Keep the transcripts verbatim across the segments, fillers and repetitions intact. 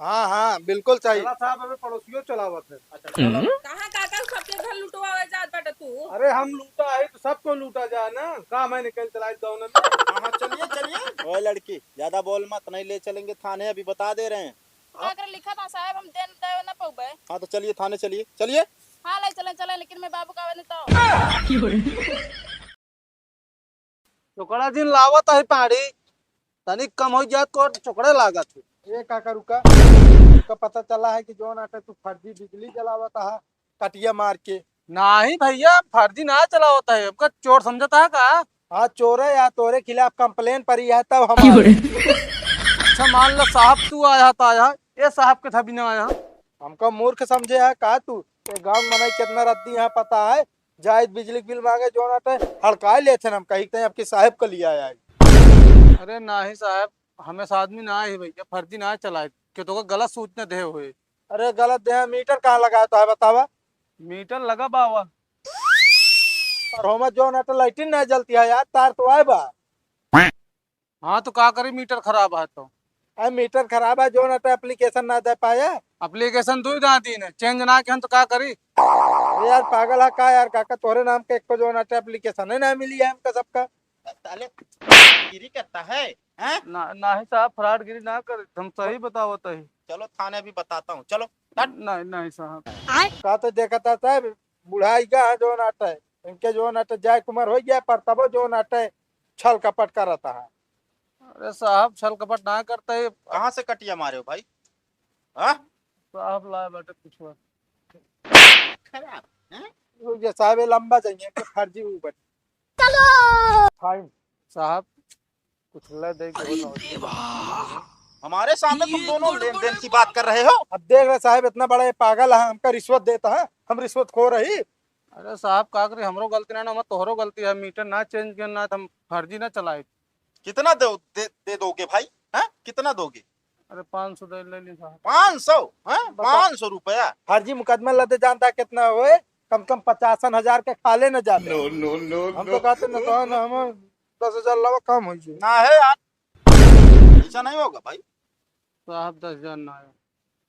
हाँ, हाँ, बिल्कुल सही। चला साहब, अबे पड़ोसियो चलावत है। अच्छा, चलो। कहाँ काका सबके घर लुटवावे जात बाटे तू? अरे हम लूटा है तो सबको लूटा जाए ना, का मैंने कल चलाई दौन में। हाँ, हाँ, चलिए, चलिए। ओए लड़की, ज्यादा बोल मत, नहीं ले चलेंगे थाने, अभी बता दे रहे हैं। का करे लिखा था साहब, हम देन देवे ना पउबे। हाँ, तो चलिए थाने चलिए, चलिए। हाँ, ले चले, चले, लेकिन मैं बाबू का आवे नहीं तो। चोकड़ा दिन लावत है पाड़ी, तनिक कम हो जात को चोकड़े लागत है। ए काका रुका, का पता चला है कि जौन आटे तू फर्जी बिजली जलावत है कटिया मार के। नहीं भैया, फर्जी ना चलावत है, हमका चोर समझता है का? हाँ चोर है यार, तोरे खिलाफ कंप्लेन परी है तब हम आए। अच्छा मान लो साहब तू आया था यहाँ, ये साहब के था बिना आया। हमका मूर्ख समझे है का तू? ये गाँव में मनई कितना रद्दी यहाँ पता है, जाइत बिजली के बिल मांगे जौन आटे हड़काए लेत हन, हम कही तैं आपके साहेब का लिया आए। अरे नाही साहेब, हम ऐसा आदमी ना है भैया, फर्जी ना चलाए, कि तो गलत सूचना दे हुए। अरे गलत दे, मीटर कहाँ लगाए तो है बतावा? मीटर लगा बावा। और होमा जौन आटे लाइटिन ना जलती है यार, तार तो आए बा। हाँ, तो का करी, मीटर खराब है तो। अरे, मीटर खराब है, जौन आटे एप्लीकेशन ना दे पाया। एप्लीकेशन दुई दाँती ने, चेंज ना किहन तो का करी? अरे यार, पागल है का यार, काका, तोहरे नाम के एको जौन आटे एप्लीकेशन है ना मिली है हमका सबका। साले, गिरी करता है, हैं? ना, नाही साहब, फ्रॉडगिरी ना कर, हम सही बतावत है। चलो, थाने भी बताता हूँ, चलो, हट। नहीं, नहीं साहब। का तो देखता साहब, बुढ़ाई गा है जौन आटे, इनके जौन आटे जाए के उमर हो गया, पर तबो जौन आटे छल कपट करता है। अरे साहब, छल कपट ना करता है। कहाँ से कटिया मारे हो भाई? हाँ? साहब लाए बाटे कुछ बात। खराब, हैं? वो ये साहब ये लंबा जाइए, तो फर्जी ऊपर। चलो। फाइन। साहब, कुछ ले दे के अरे बोलो। देवा। हमारे सामने तुम ये दोनों गड़बड़ लेन देन की बात कर रहे हो। अब देख रहे साहब, इतना बड़ा ये पागल है, हमका रिश्वत देता है, हम रिश्वत खो रही। अरे साहब, का करी, हमरो गलती ना, ना, तोहरो गलती है, मीटर ना चेंज किया ना, हम फर्जी ना चलाए। कितना दे, दे, दे दोगे भाई? हैं? कितना दोगे? अरे पाँच सौ दे ले ली साहब। पाँच सौ? हैं? बताओ। पाँच सौ रुपया? फर्जी मुकदमा लदे जानता कितना होए? कम से कम पचासन हजार के खा ले न जाते। No, no, no, हम तो no। कहते न तो ना, हम दस हजार लावा कम हो जाए। ना है यार, ऐसा नहीं होगा भाई। साहब दस हजार ना है।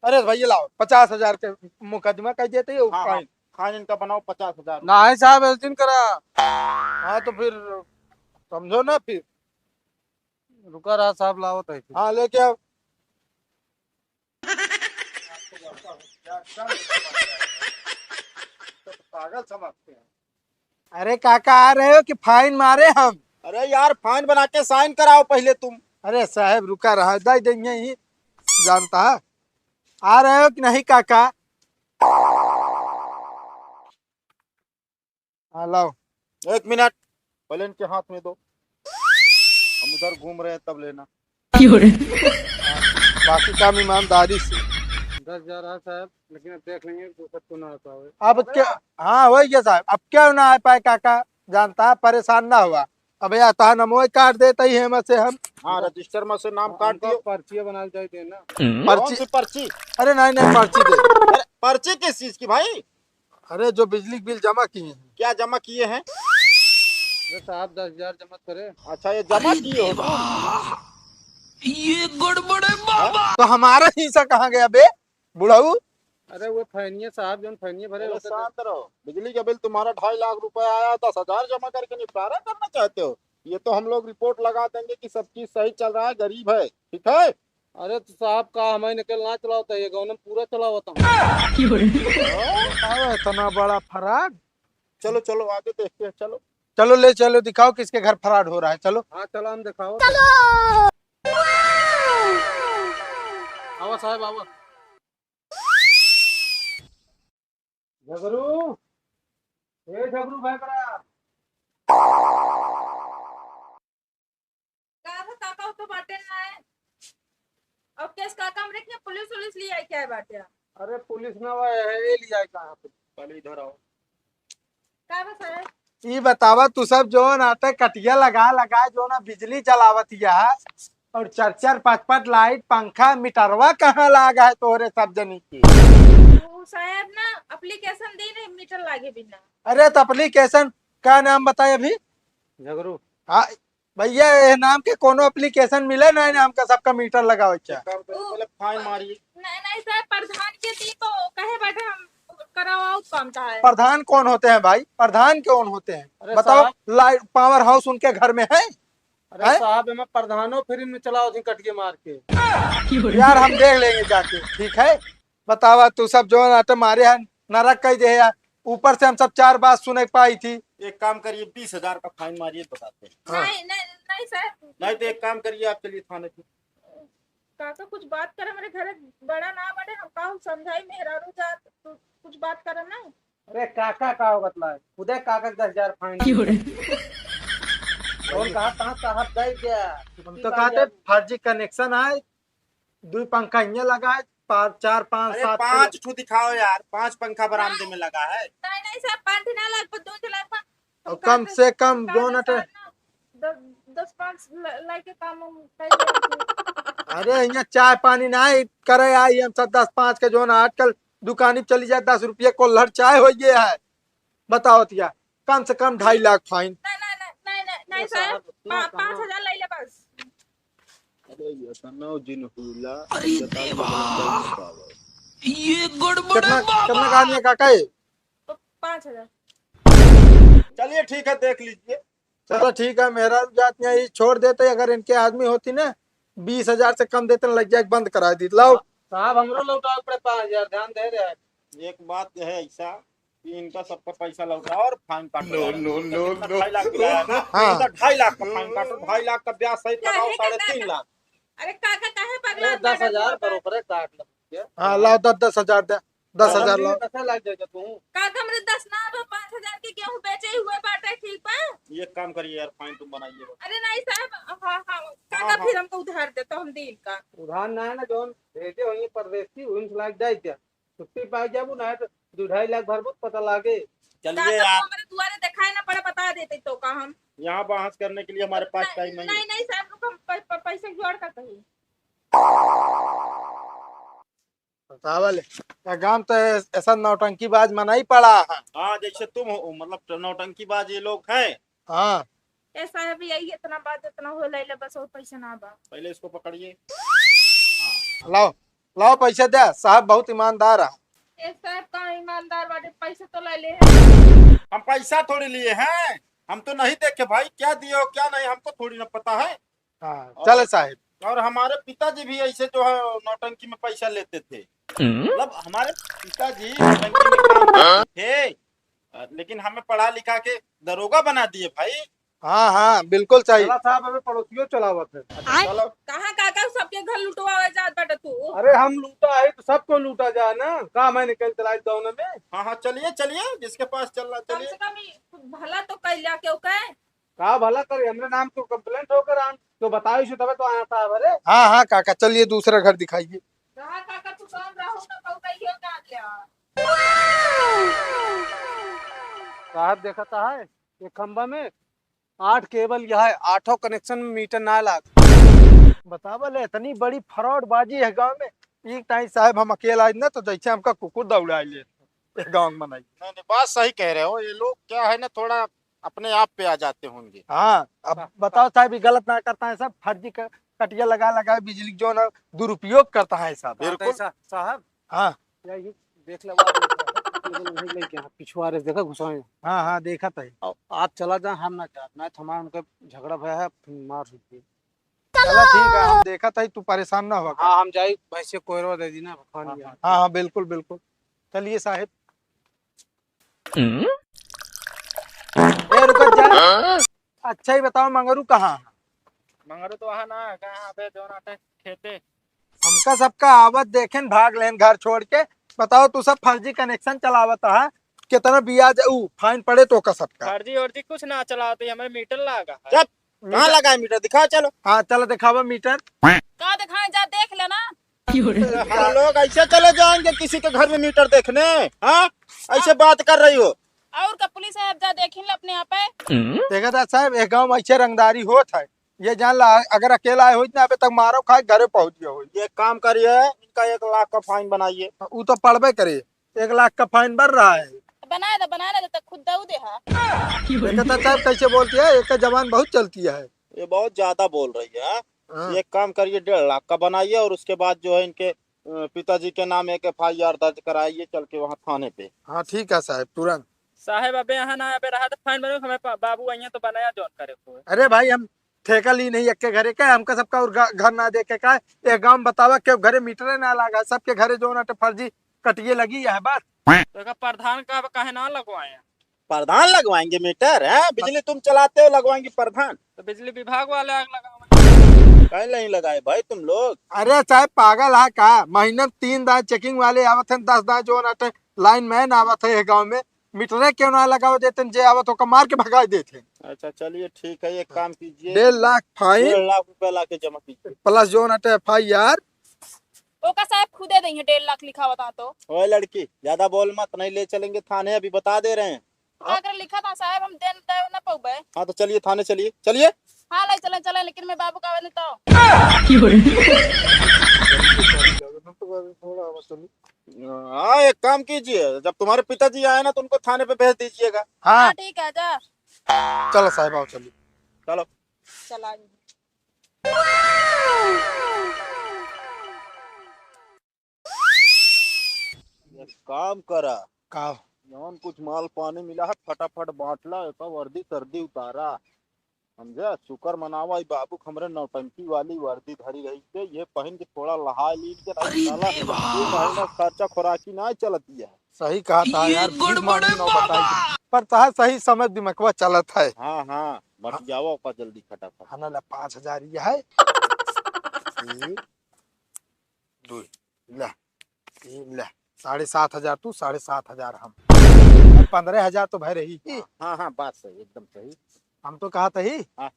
अरे भैया लाओ, पचास हजार के मुकदमा कर देते हो, हाँ, हाँ, फाइन। फाइन इनका बनाओ पचास हजार। नहीं साहब, ऐसे दिन करा। हाँ तो फिर समझो ना फिर। रुका रहा साहब, लाओ तो फिर। हाँ लेके आओ। पागल समझते हैं। अरे काका, आ रहे हो कि फाइन मारे हम? अरे यार, फाइन बना के साइन कराओ पहले तुम। अरे साहब, रुका रहा, दे देंगे ही, जानता है। आ रहे हो कि नहीं काका? हाँ, लाओ। एक मिनट, पहले इनके हाथ में दो, हम उधर घूम रहे हैं तब लेना। क्यों रे? बाकी काम ईमानदारी से। दस हजार है साहब, लेकिन अब देख लेंगे, दूसरा तो ना आ पावे। अब क्या? हाँ, वही है साहब, अब क्या ना आ पाए काका, जानता है, परेशान ना हुआ। अब या तहा नमोए काट देता ही है, में से हम। हाँ, रजिस्टर में से नाम काट हमको दियो। पर्चिया बना के दे देना। पर्ची? कौन सी पर्ची? अरे नहीं, नहीं, पर्ची दे। अरे, पर्ची किस चीज की भाई? अरे, जो बिजली बिल जमा किए हैं। क्या जमा किए हैं? अरे साहब, दस हजार जमा करे। अच्छा, ये जमा अरे किए हो? देवा, ये गड़बड़ है बाबा। तो हमारा हिस्सा कहाँ गया बे, बुढ़ऊ? अरे वो फैनिया साहब, जौन फैनिया भरे अरे होते थे। शांत रहो, बिजली का बिल तुम्हारा ढाई लाख रुपया आया, दस हजार जमा करके निपटारा करना चाहते हो? ये तो हम लोग रिपोर्ट लगा देंगे कि सब चीज सही चल रहा है, गरीब है, ठीक है? अरे तो साहब, का हमें निकल ना चलावता, ये गाँव में पूरा चलावता हूँ। अरे, इतना बड़ा फ्रॉड। चलो, चलो, आगे देखते हैं, चलो। चलो, ले चलो, दिखाओ किसके घर फ्रॉड हो रहा है, चलो। हाँ, चलो, हम दिखाओ। चलो। आवा साहब, आवा। झगरू, ए झगरू भाई बड़ा। का हो काका, वो तो बाटे ना है। अब केस काका हमरे के पुलिस उलिस ले आई क्या बाटे? अरे पुलिस ना, वो है, ये ले आई कहाँ पे? पहले इधर आओ। का बा साहब? ई बतावा, तू सब जौन आटे कटिया लगा लगा जौन बिजली जलावत हिया, और चार चार पाँच पाँच लाइट, पंखा, मीटरवा कहाँ लागा है तोहरे सब जनी के? वो साहब ना एप्लीकेशन दी नहीं, मीटर लागे बिना। अरे तो एप्लीकेशन का नाम बताए अभी? झगरू। हाँ भैया, ये नाम के कोनो एप्लीकेशन मिले ना, नाम का सबका मीटर लगावे क्या? एक काम करो, पहले फाइन मारिए। काम का है। प्रधान कौन होते हैं भाई? प्रधान कौन होते हैं? अरे बताओ, साहब। लाइट पावर हाउस उनके घर में है? अरे हैं? साहब, एमे प्रधानो फिर इनमें चलाओ थी कटिए मार के। यार, हम देख लेंगे जाके, ठीक है? बतावा, तू सब जो नाटे मारे हैं, नरक कई दे यार। ऊपर से हम सब चार बात सुने पाई थी। एक काम करिए, बीस हजार का फाइन मारिए, बताते हैं। हाँ। नहीं, नहीं, नहीं सर। नहीं तो एक काम करिए, आप चलिए थाने पे। काका, कुछ बात कर, हमरे घर बड़ा ना बड़े, हम का हम समझाई, मेहरारू जात, तू कुछ बात कर ना। अरे काका का हो बतला, खुदे काका के दस हजार फाइन। क्यों रे? कौन कहा, कहाँ साहब जाए क्या? हम तो कहते फर्जी कनेक्शन आए, दुई पंखा हियाँ लगा है, पाँच, चार, पाँच, अरे, सात, पाँच ठो दिखाओ यार, पाँच पंखा बरामदे में लगा है। नहीं, नहीं सर, पाँच ठो ना लग पा, दो ठो लग पा। और कम से कम जो ना तो दस, दस पाँच ल-, लाके काम हम कर लेते हैं। अरे, यहाँ चाय पानी ना करे आई, हम सब दस पाँच के जो ना आजकल दुकानी पे चली जाए, दस रुपये कुल्हड़ चाय हो गया है। बताओ तिया, कम से कम ढाई लाख फाइन। नहीं, नहीं, नहीं, नहीं, नहीं, नहीं, ये सर, साहब, इतना पा-, कहाँ? पाँच हजार ले ले बस। अरे, ये तो नौ दिन हुला, अरे ये तो देवा, नहीं पावे। ये गड़बड़ कितना, है बाबा। कितना का आदमी काका है? तो पाँच हजार। चलिए, ठीक है, देख लीजिए। चलो, ठीक है, मेरा जात नहीं, ये छोड़ देते, अगर इनके आदमी होती ना, बीस हजार से कम देते ना, लग जाए, बंद करा दी। लाओ। साहब, हमरो लौटावे पड़े पाँच हजार, ध्यान दे रहे हैं। एक बात है ऐसा, कि इनका सबका पैसा लौटाओ और फाइन काटो। No, यार। no, इनका no, कितना no। ढाई लाख दिलाया ना? हाँ। इनका ढाई लाख का फाइन काटो, ढाई लाख का ब्याज सहित लगाओ, काहे साढ़े तीन लाख। अरे काका, काहे पगला अरे, दस हजार बरोबर है, काट लो। हाँ, लाओ, दस, दस हजार दे, दस हजार लाओ। कैसे लाग जाएगा तू? काका, हमरे दस ना बा, पाँच हजार के गेहूं बेचे हुए बाटे, ठीक बा? ये काम करिए यार, फाइन तुम बनाइए बस। अरे नहीं साहब, हाँ, हाँ, काका हाँ, हाँ। फिर हमको उधार दे, तो हम दीन का। उधार ना है ना, जौन भेजे होइए परदेसी, उनसे लाग जाए क्या? छुट्टी पाई जाबू ना, तो दू ढाई लाख भरबू, पता लागे। चलिए काका, तू यार। हमारे दुआरे दिखाई ना पड़े, बता देते तो का हम। यहाँ बहस करने के लिए हमारे पास नहीं, टाइम नहीं है। नहीं, नहीं साहब, रुक, हम प-, प-, पैसे जोड़ का कहीं। बतावल, या गांव तो ऐसा नौटंकीबाज मनाई पड़ा है। हाँ, जैसे तुम हो, मतलब, नौटंकीबाज ये लोग हैं। हाँ। ए साहब, यही इतना बात, इतना हो ले ले, बस और पैसा ना बा। पहले इसको पकड़िए। हाँ। लाओ, लाओ पैसा दे, साहब बहुत ईमानदार है। ए साहब, का ईमानदार बाटे, पैसा तो ले ले है। हम पैसा थोड़ी लिए हैं, हम तो नहीं देखे भाई, क्या दिए हो क्या नहीं, हमको थोड़ी ना पता है। हाँ, और चले साहब। और हमारे पिताजी भी ऐसे जो है नौटंकी में पैसा लेते थे। हम्म। मतलब हमारे पिताजी नौटंकी में काम करते थे, अ, लेकिन हमें पढ़ा लिखा के दरोगा बना दिए भाई। हाँ, हाँ, बिल्कुल सही। चला साहब, हमें पड़ोसियों चलावत है। अच्छा, चलो। कहाँ काका सबके घर लुटवावे जात बाटे तू? अरे हम लूटा है तो सबको लूटा जाए ना, का मैंने कल चलाई दोनों में। हाँ, हाँ, चलिए, चलिए, जिसके पास चल रहा, कम चलिए। से कम ई भला तो कैला केहू के। का भला करे, हमरे नाम तो कंप्लेंट होकर आन, तो बताओ इसे तबे तो आया था, अरे। हाँ, हाँ, काका, चलिए दूसरा घर दिखाइए। रहा काका, तू कौन रहो ना कहू कहियो ना लिया। साहब देखता है, ये खंबा में आठ केबल यह है, आठों कनेक्शन में मीटर ना लाग। बतावा ले, इतनी बड़ी फ्रॉड बाजी है गांव में। एक टाइम साहब हम अकेला आइज ना, तो जैसे हमका कुकुर दौड़ाई ले, ये गांव में नहीं। नहीं, नहीं, बात सही कह रहे हो। ये लोग क्या है ना, थोड़ा अपने आप पे आ जाते होंगे। हाँ, अब हाँ, बताओ हाँ। साहब, ये गलत ना करता है सब, फर्जी क-, कटिया लगा लगा बिजली जो ना दुरुपयोग करता है सब। बिल्कुल। सा-, साहब। हाँ। या ये देख ले, वो नहीं लेके यहाँ पिछुआरे से देखा घुसाए। हाँ, हाँ, देखा था। अब आप चला जा, हम ना जा, ना तो हमारा उनका झगड़ा भया है, फिर मार सुनती। चला ठीक है, हम देखा था, तू परेशान ना हो। हाँ, हम जाई, भैंसे कोयरवा दे दी ना, खान हाँ, लिया। हाँ, हाँ, बिल्कुल, बिल्कुल। चलिए साहब। हम्म? ए, रुक जा। हाँ? अच्छा ही बताओ, मंगरू कहाँ है? मंगरू तो वहाँ ना है, कहाँ पे जो ना थे, खेते। हमका सबका आवत देखेन, भाग लेन घर छोड़ के। बताओ, तू सब फर्जी कनेक्शन चलावत है, कितना ब्याज ऊ फाइन पड़े तो का सबका? फर्जी वर्जी कुछ ना चलावत है, हमारे मीटर लागा है। चुप, कहाँ मीटर? लगा है मीटर? दिखाओ, चलो। हाँ, चलो दिखावा मीटर। का दिखाएं, जा देख लेना। हम लोग ऐसे चले जाएंगे किसी के घर में मीटर देखने? हाँ, ऐसे बात कर रही हो? और का पुलिस है, अब जा देखिन ले अपने आप है। देखा था साहब, एक गांव में ऐसे रंगदारी होत है, ये जान ला, अगर अकेला आए होइत ना, अबे तक मारो खाए घरे पहुंच गए होइत। ये काम करिए, इनका एक लाख का फाइन बनाइए। उ तो पड़बे करे, एक लाख का फाइन बढ़ रहा है। बनाए दे, बनाए ना दे, तक खुद दऊ दे हा। देखा था साहब कैसे बोलती है, एक जबान बहुत चलती है। ये बहुत ज्यादा बोल रही है। हाँ। ये काम करिए, डेढ़ लाख का बनाइए और उसके बाद जो है इनके पिताजी के नाम एक F I R दर्ज कराइए चल के वहाँ थाने पे। हाँ, ठीक है साहब, तुरंत। साहब, अबे यहाँ ना, अबे रहा तो fine बनो, हमें पा-, बाबू आइए तो बनाया जौन करे को। अरे भाई, हम ठेका ली नहीं एक के घरे का, हमका सबका और गा-, घर ना देखे का। एक गाँव में बतावा, क्यों घरे मीटरे ना लगा, सबके घरे जौन अटे फर्जी कटिए लगी है बस। तो एका प्रधान का अब काहे ना लगवाए? प्रधान लगवाएंगे मीटर, हैं? बिजली तुम चलाते हो, लगवाएंगे प्रधान। तो बिजली विभाग वाले आग लगावेंगे। काहे नहीं लगाए भाई तुम लोग? अरे साहब, पागल है का? महीना में तीन दाए checking वाले आवत हैं, दस दाए जौन अटे lineman आवत है ये गाँव में, मीटरे क्यों ना लगावे देते हैं, जे आवत ओका मार के भगाई देते हैं। अच्छा, चलिए ठीक है, एक काम कीजिए, डेढ़ लाख fine। डेढ़ लाख रुपया ला के जमा कीजिए। Plus जौन अटे F I R। ओका साहब खुदे देंगे, डेढ़ लाख लिखा होता तो। ओए लड़की, ज्यादा बोल मत, नहीं ले चलेंगे थाने, अभी बता दे रहे हैं। अगर लिखा था साहब, हम दे, दे ना पउबे। हाँ, तो चलिए, थाने चलिए, चलिए। हाँ, ले चले, चले, लेकिन मैं बाबू का आवे नहीं तो। हाँ, एक काम कीजिए, जब तुम्हारे पिताजी आए ना, तो उनको थाने पे भेज दीजिएगा। हाँ। हाँ, ठीक है, जा। चलो साहब, आओ, चलिए। चलो। चला। एक काम करा। का? जौन कुछ माल पानी मिला है, फटाफट बांट ला, एका वर्दी सर्दी उतारा, समझा? शुक्र मनावा, ई बाबू के हमरे नौटंकी वाली वर्दी धरी रही के, ये पहन के थोड़ा लहाय लीन के रही, अरे साला, देवा! दू महीना खर्चा खोराकी ना चलती है। सही कहा था ये यार, बीस गड़बड़ मामले नौ बाबा! बताई। पर तहा सही समय दिमकवा चलत है। हाँ, हाँ, बतियावा ओका जल्दी फटाफट। खाना ला पाँच हजार ये है। ये, दो, ला, ये ला, साढ़े सात हजार तू, साढ़े सात हजार हम। पन्द्रह हजार तो भाई रही ही। हाँ, हाँ, बात सही, एकदम सही। हम तो कहा था ही। हाँ।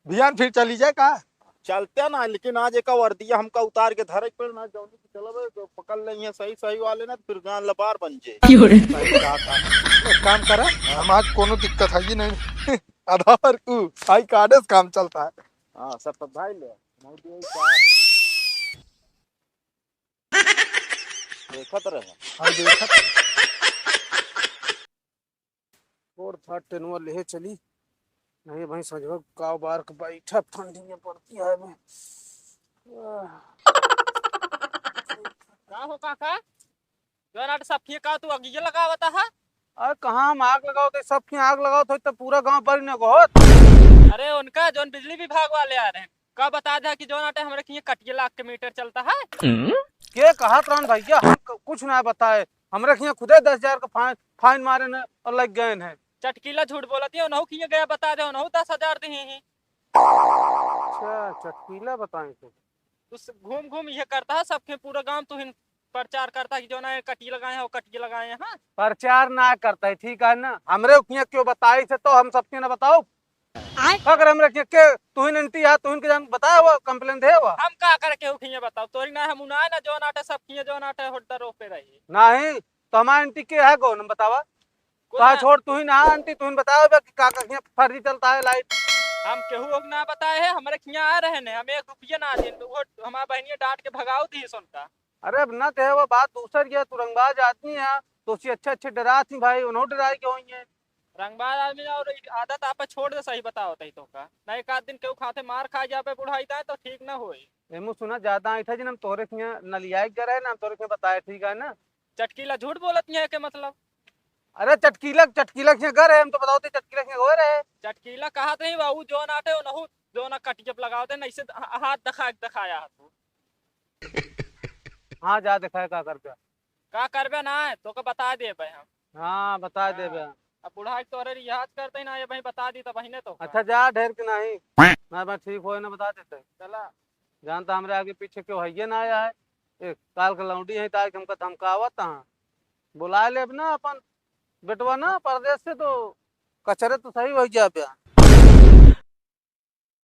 भियान फिर चली जाए का? चलते ना, लेकिन आज एका वर्दिया हमका उतार के धरे के पड़े ना, जौनी की चलबे तो पकड़ ले यहाँ सही, सही वाले ना, फिर जान लबार बन जाए। क्यों रे? सही बात है। एक काम करे, हम आज कोनो दिक्कत है ही नहीं। आधार उ आई कार्डे से काम चलता है। हाँ, सब तो भाई ले। नहीं तो यही का-, देखत रहे। हाँ, देखत रहे। छोड़ फाड़ टेनुआ लेहे चली, नहीं भाई संझवा काव बार के बैठा ठंडी में पड़ती है बे। आह। का हो काका? जौन आटे सब किए का तू अगिये लगावता है? अरे कहाँ हम आग लगावत है, सब किए आग लगावत होई तो पूरा गांव बरी न होत। अरे उनका जौन बिजली विभाग वाले आ रहे हैं, का बता दे कि जौन आटे हमरे किए कटिए लाग के मीटर चलता है? के कहत रहन भैया, हम क-, कुछ ना बताए, हमरे किए खुदे दस हजार का फाइन, फाइन मारे न और लग गए हैं। चटकीला झूठ बोलत है, उनहु किए गया बता दे, उनहु दस हजार दिही ही। अच्छा, चटकीला बताए तो। उस घूम घूम ये करता है, सबके पूरा गांव तुहिन प्रचार करता है कि जौन आटे कटिए लगाए हैं, वो कटिए लगाए हैं, हाँ? प्रचार ना करता है, ठीक है ना? हमरे किए क्यों बताई से तो हम सबके ना बताओ। आय? अगर हमरे के, के तुहिन आंटी है, तुहिन के जान बताए हो, complain दे हो? हम का करे केहू खिए बताओ, तोरी ना हम उनाए ना जौन आटे सब खिए, जौन आटे होटल रोपे रही। नहीं, तो हमारे आंटी के है कौन, हम बतावा? कुछ तो ना। छोड़, तुहिन हाँ आंटी, तुहिन बताओ बे कि का, का खिए फर्जी चलता है लाइट। हम केहू को ना बताए है, हमरे खिए आ रहे ने, हम एक रुपया ना देन, तो वो हमार बहनिया डांट के भगाओ दी सुनता। अरे अब ना ते वो बात दूसर ये, तू रंगबाज आदमी है, तो उसी अच्छे अच्छे डरात ही भाई, उन्हों डराए के होई है। रंगबाज आदमी और ई आदत आप छोड़ दे, सही बताओ तही तो का। ना एक आध दिन केहू खाते मार खा जाबे बुढ़ाई दाए तो ठीक ना होई। एमू सुना, ज्यादा ऐठा जिन हम तोहरे खिया न लियाए के रहे ना, हम तोहरे खिया बताए, ठीक है ना? चटकीला झूठ बोलत नहीं है के मतलब? अरे चटकीला, चटकीला खिया घर है, हम तो बताओ ते चटकीला खिया घर है। चटकीला कहा थे बाबू, जौन आटे उनहु जौन कटियप लगाओ थे, नहीं से ह-, हाथ दिखा, दिखाया हाथ। हाँ, जा दिखाए का करबे। का करबे ना, तोके बता देबे हम। हाँ, बता हाँ। देबे। अब बुढ़ा के तोरे रियाज करते ही ना, ये भाई बता दी तब बहिने तो। अच्छा, जा, ढेर के नहीं। ना, बस ठीक होए ना, बता देते। चला। जानता हमरे आगे पीछे क्यों है, ये ना आया है। एक काल के लौंडी है, ताकि हमका धमकावत हाँ। बुला लेब ना अपन बेटवा ना, परदेस से तो कचरे तो सही हो जाबे।